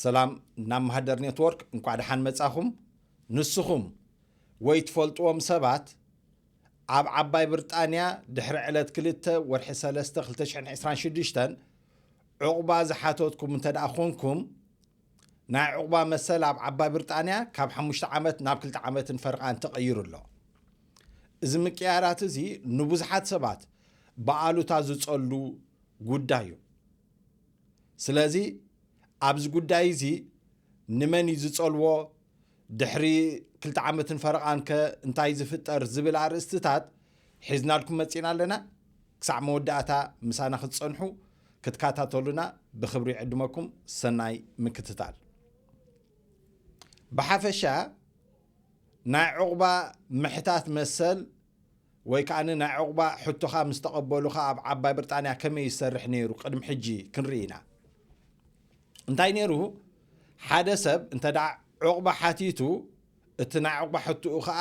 ሰላም ናብ ማህደር ኔትወርክ፣ እንኳዕ ደሓን መጻኹም። ንስኹም ወይ ትፈልጥዎም ሰባት ኣብ ዓባይ ብሪጣንያ ድሕሪ ዕለት ክልተ ወርሒ ሰለስተ ክልተ ሽሕን ዕስራን ሽዱሽተን ዑቕባ ዝሓተትኩም እንተ ደኣ ኾንኩም፣ ናይ ዑቕባ መሰል ኣብ ዓባይ ብሪጣንያ ካብ ሓሙሽተ ዓመት ናብ ክልተ ዓመትን ፈርቓን ተቐይሩ ኣሎ። እዚ ምቅያራት እዚ ንብዙሓት ሰባት ብኣሉታ ዝጸሉ ጉዳይ እዩ። ስለዚ ኣብዚ ጉዳይ እዚ ንመን እዩ ዝጸልዎ፣ ድሕሪ ክልተ ዓመትን ፈረቓን ከ እንታይ ዝፍጠር ዝብል ኣርእስትታት ሒዝናልኩም መጺና ኣለና። ክሳዕ መወዳእታ ምሳና ክትጸንሑ ክትከታተሉና ብኽብሪ ይዕድመኩም። ሰናይ ምክትታል። ብሓፈሻ ናይ ዑቕባ ምሕታት መሰል ወይ ከኣ ናይ ዑቕባ ሕቶኻ ምስ ተቐበሉኻ ኣብ ዓባይ ብሪጣንያ ከመይ ይሰርሕ ነይሩ ቅድሚ ሕጂ ክንርኢ ኢና። እንታይ ነይሩ? ሓደ ሰብ እንተ ደኣ ዑቕባ ሓቲቱ፣ እቲ ናይ ዑቕባ ሕቶኡ ኸኣ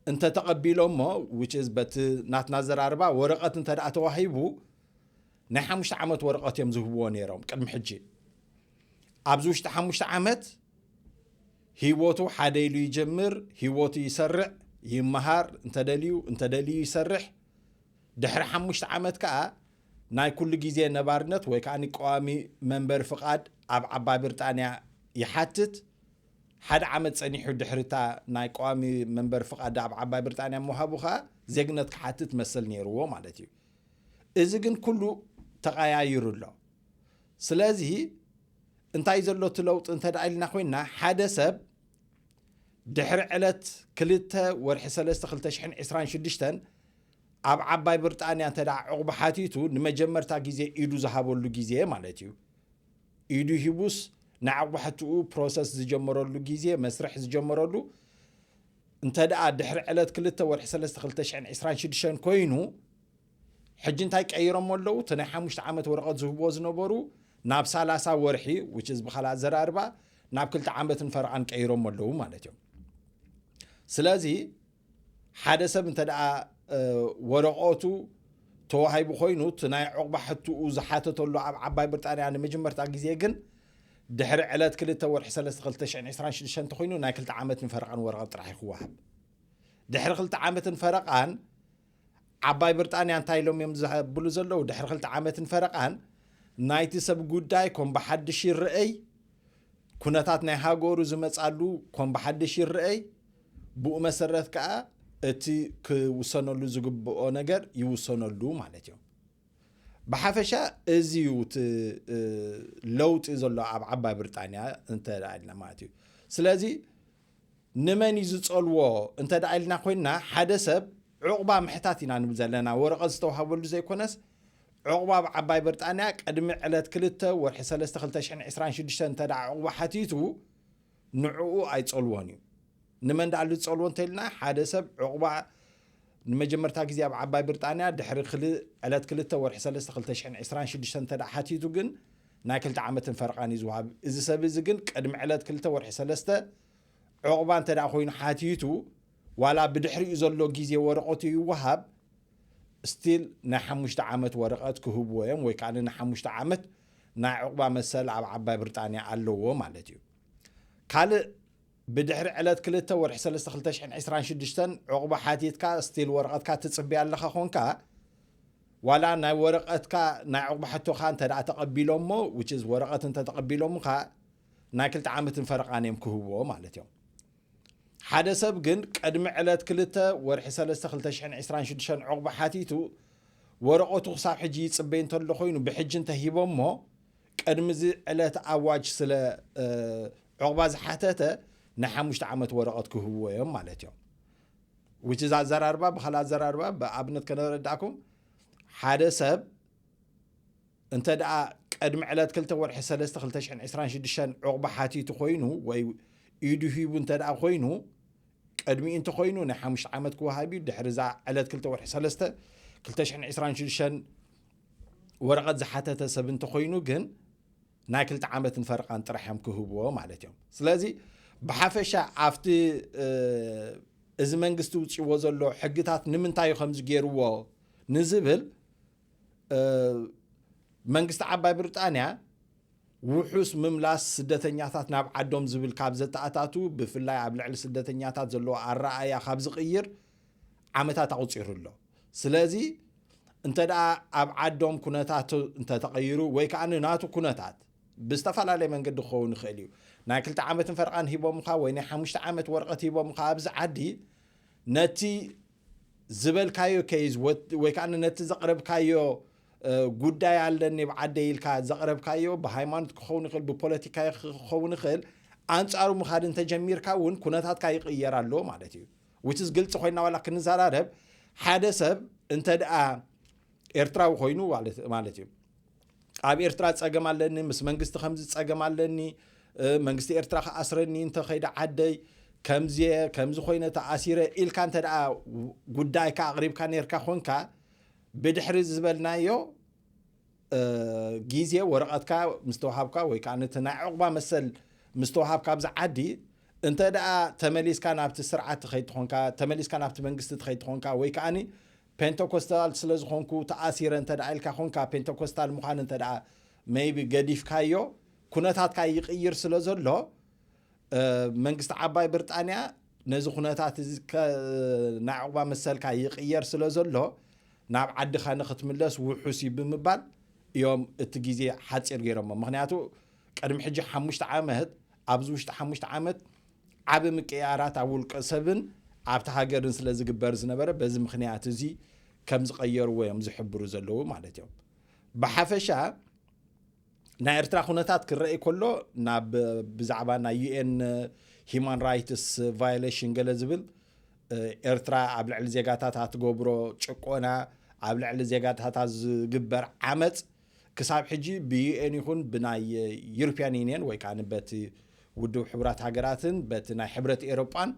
እንተ ተቐቢሎሞ፣ which is በቲ ናትና ኣዘራርባ ወረቐት እንተ ደኣ ተዋሂቡ፣ ናይ ሓሙሽተ ዓመት ወረቐት እዮም ዝህብዎ ነይሮም ቅድሚ ሕጂ። ኣብዚ ውሽጢ ሓሙሽተ ዓመት ህይወቱ ሓደ ኢሉ ይጀምር፣ ህይወቱ ይሰርዕ፣ ይመሃር፣ እንተደልዩ እንተደልዩ ይሰርሕ። ድሕሪ ሓሙሽተ ዓመት ከኣ ናይ ኩሉ ግዜ ነባርነት ወይ ከኣ ቀዋሚ መንበሪ ፍቓድ ኣብ ዓባይ ብሪጣንያ ይሓትት። ሓደ ዓመት ጸኒሑ ድሕሪ እታ ናይ ቀዋሚ መንበሪ ፍቓድ ኣብ ዓባይ ብሪጣንያ ምውሃቡ ከኣ ዜግነት ክሓትት መሰል ነይርዎ ማለት እዩ። እዚ ግን ኩሉ ተቐያይሩ ኣሎ። ስለዚ እንታይ ዘሎ እቲ ለውጢ እንተ ደኣ ኢልና ኮይንና፣ ሓደ ሰብ ድሕሪ ዕለት ክልተ ወርሒ ሰለስተ ክልተ ሽሕን ዕስራን ሽዱሽተን ኣብ ዓባይ ብሪጣንያ እንተ ደኣ ዑቕባ ሓቲቱ፣ ንመጀመርታ ግዜ ኢዱ ዝሃበሉ ግዜ ማለት እዩ። ኢዱ ሂቡስ ናይ ዑቕባ ሕትኡ ፕሮሰስ ዝጀመረሉ ግዜ፣ መስርሕ ዝጀመረሉ እንተ ደኣ ድሕሪ ዕለት ክልተ ወርሒ ሰለስተ ክልተ ሽሕን ዕስራን ሽዱሽተን ኮይኑ፣ ሕጂ እንታይ ቀይሮሞ ኣለዉ? እቲ ናይ ሓሙሽተ ዓመት ወረቐት ዝህብዎ ዝነበሩ ናብ ሰላሳ ወርሒ፣ which is ብኻልእ ኣዘራርባ ናብ ክልተ ዓመትን ፈረቓን ቀይሮሞ ኣለዉ ማለት እዮም። ስለዚ ሓደ ሰብ እንተ ደኣ፣ እ፣ ወረቐቱ ተዋሂቡ ኮይኑ፣ እቲ ናይ ዑቕባ ሕትኡ ዝሓተተሉ ኣብ ዓባይ ብሪጣንያ ንመጀመርታ ግዜ ግን ድሕሪ ዕለት ክልተ ወርሒ ሰለስተ ክልተ ሽሕን ዕስራን ሽዱሽተን እንተኾይኑ፣ ናይ ክልተ ዓመትን ፈረቓን ወረቐት ጥራሕ እዩ ክወሃብ። ድሕሪ ክልተ ዓመትን ፈረቓን ዓባይ ብሪጣንያ እንታይ ኢሎም እዮም ዝብሉ ዘለዉ? ድሕሪ ክልተ ዓመትን ፈረቓን ናይቲ ሰብ ጉዳይ ኮም ብሓድሽ ይረኣይ፣ ኩነታት ናይ ሃገሩ ዝመጻሉ ኮም ብሓድሽ ይረኣይ፣ ብኡ መሰረት ከኣ እቲ ክውሰነሉ ዝግብኦ ነገር ይውሰነሉ ማለት እዮም። ብሓፈሻ እዚ እዩ እቲ፣ እ፣ ለውጢ ዘሎ ኣብ ዓባይ ብሪጣንያ እንተ ደኣ ኢልና ማለት እዩ። ስለዚ ንመን እዩ ዝጸልዎ እንተ ደኣ ኢልና ኮይንና፣ ሓደ ሰብ ዑቕባ ምሕታት ኢና ንብል ዘለና፣ ወረቐት ዝተዋህበሉ ዘይኮነስ፣ ዑቕባ ኣብ ዓባይ ብሪጣንያ ቅድሚ ዕለት ክልተ ወርሒ ሰለስተ ክልተ ሽሕን ዕስራን ሽዱሽተን እንተ ደኣ ዑቕባ ሓቲቱ፣ ንዕኡ ኣይጸልዎን እዩ። ንመን ደኣ ዝጸልዎ እንተ ኢልና፣ ሓደ ሰብ ዑቕባ ንመጀመርታ ግዜ ኣብ ዓባይ ብሪጣንያ ድሕሪ ክል-፣ ዕለት ክልተ ወርሒ ሰለስተ ክልተ ሽሕን ዕስራን ሽዱሽተን እንተ ደኣ ሓቲቱ ግን ናይ ክልተ ዓመትን ፈረቓን እዩ ዝወሃብ። እዚ ሰብ እዚ ግን ቅድሚ ዕለት ክልተ ወርሒ ሰለስተ ዑቕባ እንተ ደኣ ኮይኑ ሓቲቱ፣ ዋላ ብድሕሪኡ ዘሎ ግዜ ወረቐቱ ይወሃብ፣ ስቲል ናይ ሓሙሽተ ዓመት ወረቐት ክህብዎ እዮም፣ ወይ ከኣ ንሓሙሽተ ዓመት ናይ ዑቕባ መሰል ኣብ ዓባይ ብሪጣንያ ኣለዎ ማለት እዩ። ካልእ ብድሕሪ ዕለት ክልተ ወርሒ ሰለስተ ክልተ ሽሕን ዕስራን ሽዱሽተን ዑቕባ ሓቲትካ ስቲል ወረቐትካ ትጽበ ኣለኻ ኾንካ፣ ዋላ ናይ ወረቐትካ ናይ ዑቕባ ሕቶኻ እንተ ደኣ ተቐቢሎሞ፣ which is ወረቐት እንተ ተቐቢሎምኻ፣ ናይ ክልተ ዓመትን ፈረቓን እዮም ክህብዎ ማለት እዮም። ሓደ ሰብ ግን ቅድሚ ዕለት ክልተ ወርሒ ሰለስተ ክልተ ሽሕን ዕስራን ሽዱሽተን ዑቕባ ሓቲቱ ወረቐቱ ክሳብ ሕጂ ይጽበይ እንተሎ ኮይኑ ብሕጂ እንተሂቦሞ ቅድሚ እዚ ዕለት ኣዋጅ ስለ፣ እ፣ ዑቕባ ዝሓተተ ናይ ሓሙሽተ ዓመት ወረቐት ክህብዎ እዮም ማለት እዮም። Which is ኣዘራርባ፣ ብኻልእ ኣዘራርባ ብኣብነት ከነረዳእኩም ሓደ ሰብ እንተ ደኣ ቅድሚ ዕለት ክልተ ወርሒ ሰለስተ ክልተ ሽሕን ዕስራን ሽዱሽተን ዑቕባ ሓቲቱ ኮይኑ ወይ ኢዱ ሂቡ እንተ ደኣ ኮይኑ ቅድሚኡ እንተ ኮይኑ ናይ ሓሙሽተ ዓመት ክወሃብ እዩ። ድሕሪ እዛ ዕለት ክልተ ወርሒ ሰለስተ ክልተ ሽሕን ዕስራን ሽዱሽተን ወረቐት ዝሓተተ ሰብ እንተ ኮይኑ ግን ናይ ክልተ ዓመትን ፈረቓን ጥራሕ እዮም ክህብዎ ማለት እዮም። ስለዚ ብሓፈሻ ኣብቲ፣ እ፣ እዚ መንግስቲ ውፅዎ ዘሎ ሕግታት ንምንታይ እዩ ከምዚ ገይርዎ ንዝብል፣ እ፣ መንግስቲ ዓባይ ብሪጣንያ ውሑስ ምምላስ ስደተኛታት ናብ ዓዶም ዝብል ካብ ዘተኣታቱ፣ ብፍላይ ኣብ ልዕሊ ስደተኛታት ዘለዎ ኣረኣእያ ካብ ዝቕይር ዓመታት ኣቑጺሩ ኣሎ። ስለዚ እንተ ደኣ ኣብ ዓዶም ኩነታት እንተተቐይሩ ወይ ከኣ ናቱ ኩነታት ብዝተፈላለየ መንገዲ ክኸውን ይኽእል እዩ። ናይ ክልተ ዓመትን ፈረቓን ሂቦምኻ ወይ ናይ ሓሙሽተ ዓመት ወረቐት ሂቦምኻ ኣብዚ ዓዲ ነቲ ዝበልካዮ ኬዝ ወይ ከዓ ነቲ ዘቕረብካዮ ጉዳይ ኣለኒ ብዓደይ ኢልካ ዘቕረብካዮ ብሃይማኖት ክኸውን ይኽእል ብፖለቲካ ክኸውን ይኽእል ኣንጻሩ ምኻድ እንተጀሚርካ እውን ኩነታትካ ይቕየር ኣሎ ማለት እዩ። Which is ግልፂ ኮይና ዋላ ክንዘራረብ ሓደ ሰብ እንተ ደኣ ኤርትራዊ ኮይኑ ማለት እዩ ኣብ ኤርትራ ፀገም ኣለኒ ምስ መንግስቲ ከምዚ ፀገም ኣለኒ መንግስቲ ኤርትራ ክኣስረኒ እንተኸይደ ዓደይ ከምዚ ከምዚ ኮይነ ተኣሲረ ኢልካ እንተ ደኣ ጉዳይካ ኣቕሪብካ ነርካ ኮንካ ብድሕሪ ዝበልናዮ ግዜ ወረቐትካ ምስተዋሃብካ ወይ ከዓ ነቲ ናይ ዕቑባ መሰል ምስተዋሃብካ ኣብዚ ዓዲ እንተ ደኣ ተመሊስካ ናብቲ ስርዓት ትኸይድ ትኾንካ ተመሊስካ ናብቲ መንግስቲ ትኸይድ ትኾንካ ወይ ከዓኒ ፔንተኮስታል ስለ ዝኾንኩ ተኣሲረ እንተ ደኣ ኢልካ ኾንካ ፔንተኮስታል ምዃን እንተ ደኣ maybe ገዲፍካዮ ኩነታትካ ይቕይር ስለ ዘሎ መንግስቲ ዓባይ ብርጣንያ ነዚ ኩነታት እዚ ናይ ዕቑባ መሰልካ ይቕየር ስለ ዘሎ ናብ ዓድኻ ንክትምለስ ውሑስ እዩ ብምባል እዮም እቲ ግዜ ሓፂር ገይሮሞ ምክንያቱ ቅድሚ ሕጂ ሓሙሽተ ዓመት ኣብዚ ውሽጢ ሓሙሽተ ዓመት ዓቢ ምቅያራት ኣብ ውልቀ ሰብን ኣብቲ ሃገርን ስለ ዝግበር ዝነበረ በዚ ምክንያት እዚ ከም ዝቐየርዎ እዮም ዝሕብሩ ዘለዉ ማለት እዮም ብሓፈሻ ናይ ኤርትራ ኩነታት ክረኢ ከሎ ናብ ብዛዕባ ናይ UN human rights violation ገለ ዝብል ኤርትራ ኣብ ልዕሊ ዜጋታታ ትገብሮ ጭቆና ኣብ ልዕሊ ዜጋታታ ዝግበር ዓመፅ ክሳብ ሕጂ ብ UN ይኹን ብናይ European Union ወይ ከዓ በቲ ውድብ ሕቡራት ሃገራትን በቲ ናይ ሕብረት ኤሮጳን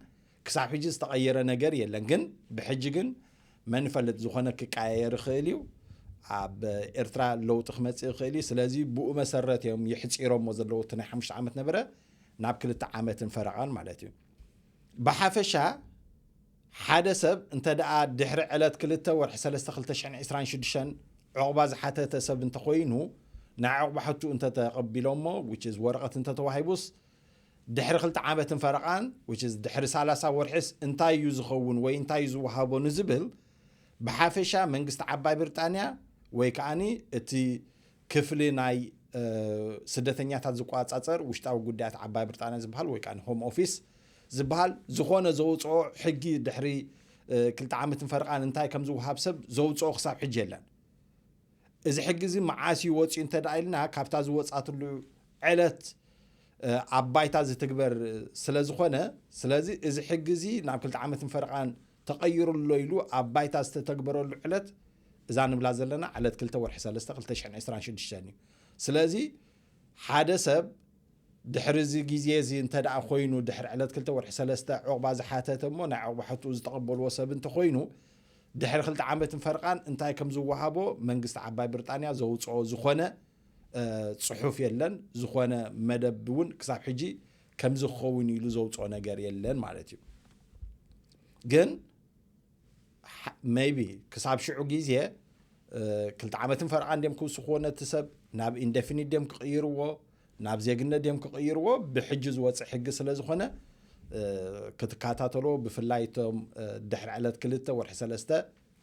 ክሳብ ሕጂ ዝተቐየረ ነገር የለን ግን ብሕጂ ግን መን ይፈልጥ ዝኾነ ክቀያየር ይኽእል እዩ ኣብ ኤርትራ ለውጢ ክመፅእ ይኽእል እዩ ስለዚ ብኡ መሰረት እዮም ይሕፂሮሞ ዘለዉ እቲ ናይ ሓሙሽተ ዓመት ነበረ ናብ ክልተ ዓመትን ፈረቓን ማለት እዩ ብሓፈሻ ሓደ ሰብ እንተ ደኣ ድሕሪ ዕለት ክልተ ወርሒ ሰለስተ ክልተ ሽሕን ዕስራን ሽዱሽተን ዕቑባ ዝሓተተ ሰብ እንተኾይኑ ናይ ዕቑባ ሕቱ እንተተቐቢሎሞ which is ወረቐት እንተተዋሂቡስ ድሕሪ ክልተ ዓመትን ፈረቓን which is ድሕሪ ሰላሳ ወርሒስ እንታይ እዩ ዝኸውን ወይ እንታይ እዩ ዝወሃቦ ንዝብል ብሓፈሻ መንግስቲ ዓባይ ብሪጣንያ ወይ ከዓኒ እቲ ክፍሊ ናይ ስደተኛታት ዝቆፃፀር ውሽጣዊ ጉዳያት ዓባይ ብሪጣንያ ዝበሃል ወይ ከዓ ሆም ኦፊስ ዝበሃል ዝኾነ ዘውፅኦ ሕጊ ድሕሪ ክልተ ዓመትን ፈረቓን እንታይ ከም ዝወሃብ ሰብ ዘውፅኦ ክሳብ ሕጂ የለን እዚ ሕጊ እዚ መዓስ እዩ ወፂኡ እንተ ደኣ ኢልና ካብታ ዝወፃትሉ ዕለት ኣብ ባይታ ዝትግበር ስለ ዝኾነ ስለዚ እዚ ሕጊ እዚ ናብ ክልተ ዓመትን ፈረቓን ተቐይሩ ኣሎ ኢሉ ኣብ ባይታ ዝተተግበረሉ ዕለት እዛ ንብላ ዘለና ዕለት ክልተ ወርሒ ሰለስተ ክልተ ሽሕን ዕስራን ሽዱሽተን እዩ ስለዚ ሓደ ሰብ ድሕሪ እዚ ግዜ እዚ እንተ ደኣ ኮይኑ ድሕሪ ዕለት ክልተ ወርሒ ሰለስተ ዕቑባ ዝሓተተ እሞ ናይ ዕቑባ ሕትኡ ዝተቐበልዎ ሰብ እንተኾይኑ ድሕሪ ክልተ ዓመትን ፈርቓን እንታይ ከም ዝወሃቦ መንግስቲ ዓባይ ብሪጣንያ ዘውፅኦ ዝኾነ ፅሑፍ የለን ዝኾነ መደብ እውን ክሳብ ሕጂ ከምዚ ክኸውን ኢሉ ዘውፅኦ ነገር የለን ማለት እዩ ግን maybe ክሳብ ሽዑ ግዜ ክልተ ዓመትን ፈርቓን ድም ክውስኽዎ ነቲ ሰብ ናብ indefinite ድም ክቕይርዎ ናብ ዜግነት ድም ክቕይርዎ ብሕጂ ዝወፅእ ሕጊ ስለ ዝኾነ ክትከታተልዎ ብፍላይ እቶም ድሕሪ ዕለት ክልተ ወርሒ ሰለስተ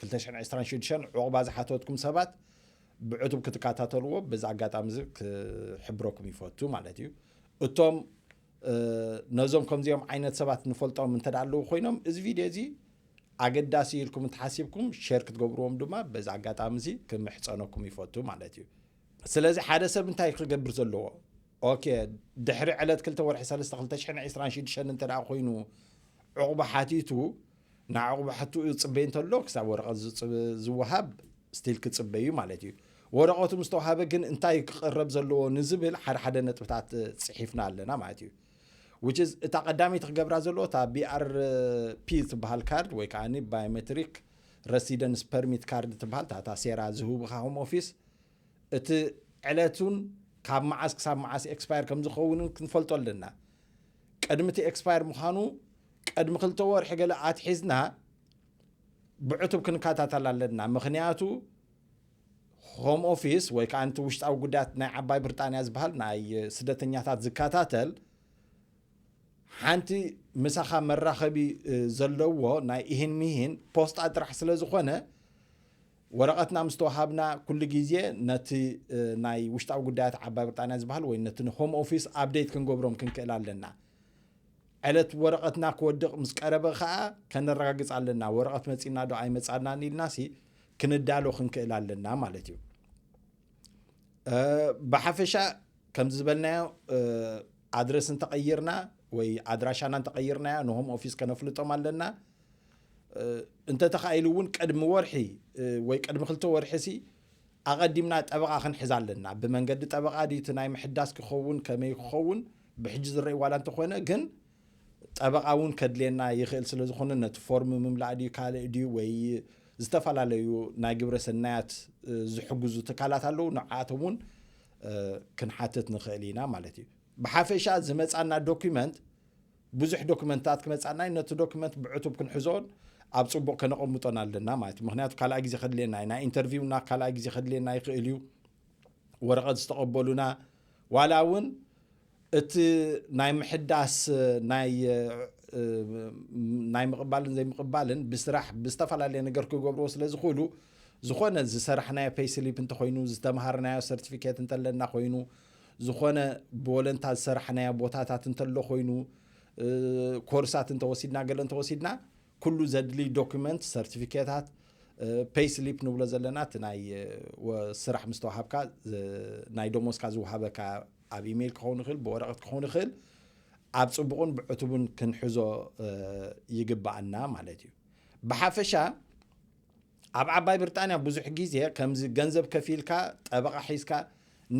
ክልተ ሽሕን ዕስራን ሽዱሽተን ዕቑባ ዝሓተትኩም ሰባት ብዕቱብ ክትከታተልዎ በዚ ኣጋጣሚ እዚ ክሕብረኩም ይፈቱ ማለት እዩ እቶም ነዞም ከምዚኦም ዓይነት ሰባት ንፈልጦም እንተ ኣለዉ ኮይኖም እዚ ቪድዮ እዚ ኣገዳሲ ኢልኩም እንተሓሲብኩም ሸር ክትገብርዎም ድማ በዚ ኣጋጣሚ እዚ ክምሕፀነኩም ይፈቱ ማለት እዩ ስለዚ ሓደ ሰብ እንታይ ክገብር ዘለዎ ኦኬ ድሕሪ ዕለት ክልተ ወርሒ ሰለስተ ክልተ ሽሕን ዕስራን ሽዱሽተን እንተ ደኣ ኮይኑ ዕቑባ ሓቲቱ ንዕቑባ ሕትኡ ይፅበይ እንተሎ ክሳብ ወረቐት ዝወሃብ ስቲል ክፅበይ እዩ ማለት እዩ ወረቐቱ ምስ ተዋሃበ ግን እንታይ ክቕረብ ዘለዎ ንዝብል ሓደ ሓደ ነጥብታት ፅሒፍና ኣለና ማለት እዩ which is እታ ቀዳመይቲ ክገብራ ዘለዎ እታ BRP ትበሃል ካርድ ወይ ከዓ biometric residence permit card ትበሃል እታ ሴራ ዝህቡኻ home office እቲ ዕለቱን ካብ መዓስ ክሳብ መዓስ expire ከም ዝኸውንን ክንፈልጦ ኣለና ቅድሚ እቲ expire ምዃኑ ቅድሚ ክልተ ወርሒ ገለ ኣትሒዝና ብዕቱብ ክንከታተል ኣለና ምኽንያቱ ሆም ኦፊስ ወይ ከዓ እቲ ውሽጣዊ ጉዳያት ናይ ዓባይ ብሪጣንያ ዝበሃል ናይ ስደተኛታት ዝከታተል ሓንቲ ምሳኻ መራኸቢ ዘለዎ ናይ ኢሂን ሚሂን ፖስጣ ጥራሕ ስለ ዝኾነ ወረቐትና ምስ ተዋሃብና ኩሉ ግዜ ነቲ ናይ ውሽጣዊ ጉዳያት ዓባይ ብሪጣንያ ዝበሃል ወይ ነቲ ሆም ኦፊስ ኣፕዴት ክንገብሮም ክንክእል ኣለና። ዕለት ወረቐትና ክወድቕ ምስ ቀረበ ከዓ ከነረጋግፅ ኣለና። ወረቐት መፂና ዶ ኣይመፃናን ኢልና ሲ ክንዳሎ ክንክእል ኣለና ማለት እዩ። ብሓፈሻ ከምዚ ዝበልናዮ ኣድረስ እንተቐይርና ወይ ኣድራሻና እንተቐይርናዮ ንሆም ኦፊስ ከነፍልጦም ኣለና። እንተተኻኢሉ እውን ቅድሚ ወርሒ ወይ ቅድሚ ክልተ ወርሒ ሲ ኣቐዲምና ጠበቓ ክንሕዝ ኣለና። ብመንገዲ ጠበቓ ድዩ እቲ ናይ ምሕዳስ ክኸውን ከመይ ክኸውን ብሕጂ ዝረኢ ዋላ እንተኾነ ግን ጠበቓ እውን ከድልየና ይኽእል ስለ ዝኾነ ነቲ ፎርም ምምላእ ድዩ ካልእ ድዩ ወይ ዝተፈላለዩ ናይ ግብረ ሰናያት ዝሕግዙ ትካላት ኣለዉ ንዓኣቶም እውን ክንሓትት ንኽእል ኢና ማለት እዩ። ብሓፈሻ ዝመፃና ዶኪመንት ብዙሕ ዶክመንታት ክመፃና እዩ። ነቲ ዶክመንት ብዕቱብ ክንሕዞን ኣብ ፅቡቕ ከነቐምጦን ኣለና ማለት እዩ። ምክንያቱ ካልኣይ ግዜ ከድልየና እዩ። ናይ ኢንተርቪውና ካልኣይ ግዜ ከድልየና ይኽእል እዩ። ወረቐት ዝተቐበሉና ዋላ እውን እቲ ናይ ምሕዳስ ናይ ናይ ምቕባልን ዘይምቕባልን ብስራሕ ብዝተፈላለየ ነገር ክገብርዎ ስለ ዝኽእሉ ዝኾነ ዝሰራሕናዮ ፔይስሊፕ እንተኮይኑ ዝተምሃርናዮ ሰርቲፊኬት እንተለና ኮይኑ ዝኾነ ብወለንታ ዝሰራሕናዮ ቦታታት እንተሎ ኮይኑ ኮርሳት እንተወሲድና ገለ እንተወሲድና ኩሉ ዘድሊ ዶክመንት ሰርቲፊኬታት ፔይስሊፕ ንብሎ ዘለና እቲ ናይ ስራሕ ምስ ተዋሃብካ ናይ ደሞዝካ ዝወሃበካ ኣብ ኢሜይል ክኸውን ይኽእል ብወረቐት ክኸውን ይኽእል ኣብ ፅቡቕን ብዕቱብን ክንሕዞ ይግባኣና ማለት እዩ። ብሓፈሻ ኣብ ዓባይ ብሪጣንያ ብዙሕ ግዜ ከምዚ ገንዘብ ከፊልካ ጠበቓ ሒዝካ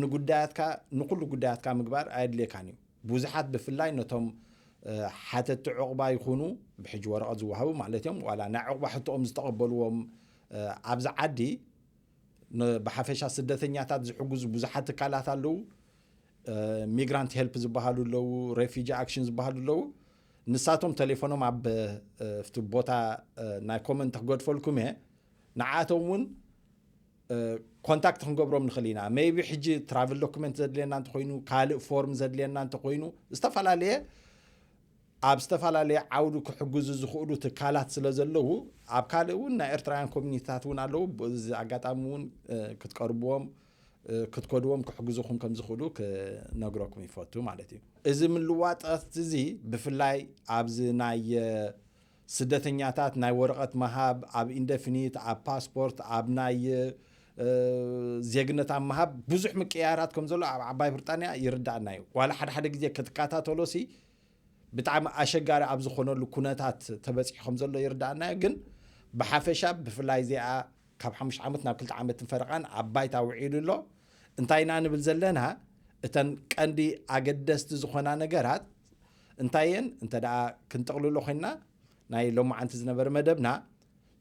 ንጉዳያትካ ንኩሉ ጉዳያትካ ምግባር ኣየድልየካን እዩ። ብዙሓት ብፍላይ ነቶም ሓተቲ ዕቑባ ይኹኑ ብሕጂ ወረቐት ዝወሃቡ ማለት እዮም ዋላ ናይ ዕቑባ ሕቶኦም ዝተቐበልዎም ኣብዚ ዓዲ ብሓፈሻ ስደተኛታት ዝሕግዙ ብዙሓት ትካላት ኣለዉ። ሚግራንት ሄልፕ ዝበሃሉ ኣለዉ፣ ሬፊጂ ኣክሽን ዝበሃሉ ኣለዉ። ንሳቶም ቴሌፎኖም ኣብ እቲ ቦታ ናይ ኮመንት ክገድፈልኩም እየ። ንዓቶም እውን ኮንታክት ክንገብሮም ንኽእል ኢና። ሜይቢ ሕጂ ትራቭል ዶክመንት ዘድልየና እንተኮይኑ ካልእ ፎርም ዘድልየና እንተኮይኑ ዝተፈላለየ ኣብ ዝተፈላለየ ዓውዱ ክሕግዙ ዝኽእሉ ትካላት ስለ ዘለዉ ኣብ ካልእ እውን ናይ ኤርትራውያን ኮሚኒቲታት እውን ኣለዉ። እዚ ኣጋጣሚ እውን ክትቀርብዎም ክትከድዎም ክሕግዙኹም ከም ዝኽእሉ ክነግረኩም ይፈቱ ማለት እዩ። እዚ ምልዋጣት እዚ ብፍላይ ኣብዚ ናይ ስደተኛታት ናይ ወረቐት ምሃብ ኣብ ኢንደፊኒት ኣብ ፓስፖርት ኣብ ናይ ዜግነት ኣብ ምሃብ ብዙሕ ምቅያራት ከም ዘሎ ኣብ ዓባይ ብሪጣንያ ይርዳእና እዩ። ዋላ ሓደ ሓደ ግዜ ክትከታተሎ ሲ ብጣዕሚ ኣሸጋሪ ኣብ ዝኾነሉ ኩነታት ተበፂሑ ከም ዘሎ ይርዳእና እዩ። ግን ብሓፈሻ ብፍላይ እዚኣ ካብ ሓሙሽተ ዓመት ናብ ክልተ ዓመትን ፈረቓን ኣብ ባይታ ውዒሉ ኣሎ። እንታይ ኢና ንብል ዘለና እተን ቀንዲ ኣገደስቲ ዝኾና ነገራት እንታይ እየን እንተ ደኣ ክንጥቕልሎ ኮይንና ናይ ሎማዓንቲ ዝነበረ መደብና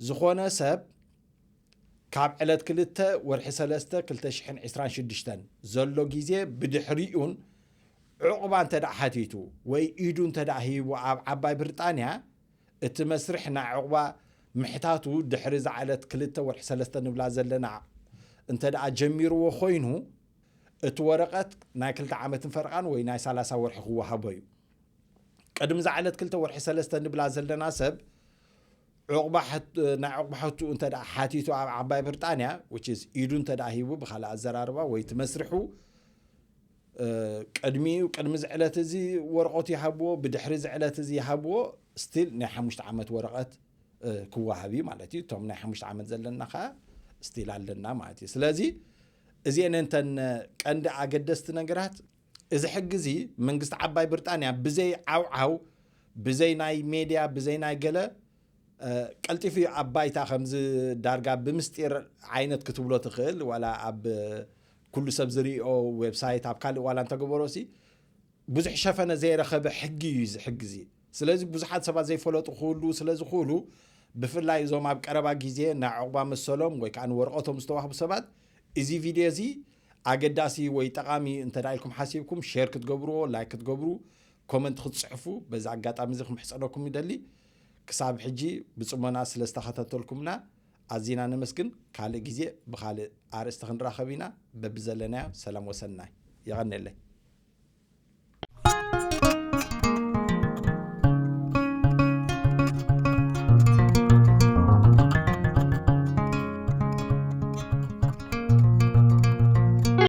ዝኾነ ሰብ ካብ ዕለት ክልተ ወርሒ ሰለስተ ክልተ ሽሕን ዕስራን ሽዱሽተን ዘሎ ግዜ ብድሕሪኡን ዕቑባ እንተ ደኣ ሓቲቱ ወይ ኢዱ እንተ ደኣ ሂቡ ኣብ ዓባይ ብሪጣንያ እቲ መስርሕ ናይ ዕቑባ ምሕታቱ ድሕሪ እዛ ዕለት ክልተ ወርሒ ሰለስተ ንብላ ዘለና እንተ ደኣ ጀሚርዎ ኮይኑ እቲ ወረቐት ናይ ክልተ ዓመትን ፈረቓን ወይ ናይ ሰላሳ ወርሒ ክወሃቦ እዩ። ቅድሚ እዛ ዕለት ክልተ ወርሒ ሰለስተ ንብላ ዘለና ሰብ ዕቑባ ናይ ዕቑባ ሕቱ እንተ ደኣ ሓቲቱ ኣብ ዓባይ ብሪጣንያ which is ኢዱ እንተ ደኣ ሂቡ ብካልእ ኣዘራርባ ወይ እቲ መስርሑ ቅድሚኡ ቅድሚ እዚ ዕለት እዚ ወረቐቱ ይሃብዎ ብድሕሪ እዚ ዕለት እዚ ይሃብዎ ስቲል ናይ ሓሙሽተ ዓመት ወረቐት ክወሃብ እዩ ማለት እዩ። እቶም ናይ ሓሙሽተ ዓመት ዘለና ከዓ ስቲል ኣለና ማለት እዩ። ስለዚ እዚአን እንተን ቀንዲ ኣገደስቲ ነገራት እዚ ሕጊ እዚ መንግስቲ ዓባይ ብሪጣንያ ብዘይ ዓውዓው ብዘይ ናይ ሜድያ ብዘይ ናይ ገለ ቀልጢፉ እዩ ኣብ ባይታ ከምዚ ዳርጋ ብምስጢር ዓይነት ክትብሎ ትኽእል ዋላ ኣብ ኩሉ ሰብ ዝሪኦ ዌብሳይት ኣብ ካልእ ዋላ እንተገበሮ ሲ ብዙሕ ሸፈነ ዘይረኸበ ሕጊ እዩ እዚ ሕጊ እዚ። ስለዚ ብዙሓት ሰባት ዘይፈለጡ ክህሉ ስለ ዝኽእሉ ብፍላይ እዞም ኣብ ቀረባ ግዜ ናይ ዕቑባ መሰሎም ወይ ከዓ ንወረቐቶም ዝተዋህቡ ሰባት እዚ ቪድዮ እዚ ኣገዳሲ ወይ ጠቓሚ እንተ ኢልኩም ሓሲብኩም ሼር ክትገብርዎ ላይክ ክትገብሩ ኮመንት ክትፅሕፉ በዚ ኣጋጣሚ እዚ ክምሕፀነኩም ይደሊ። ክሳብ ሕጂ ብፅሞና ስለ ዝተኸታተልኩምና ኣዚና ነመስግን። ካልእ ግዜ ብኻልእ ኣርእስቲ ክንራኸብ ኢና። በብዘለናዮ ሰላም ወሰናይ። የቐንየለይ።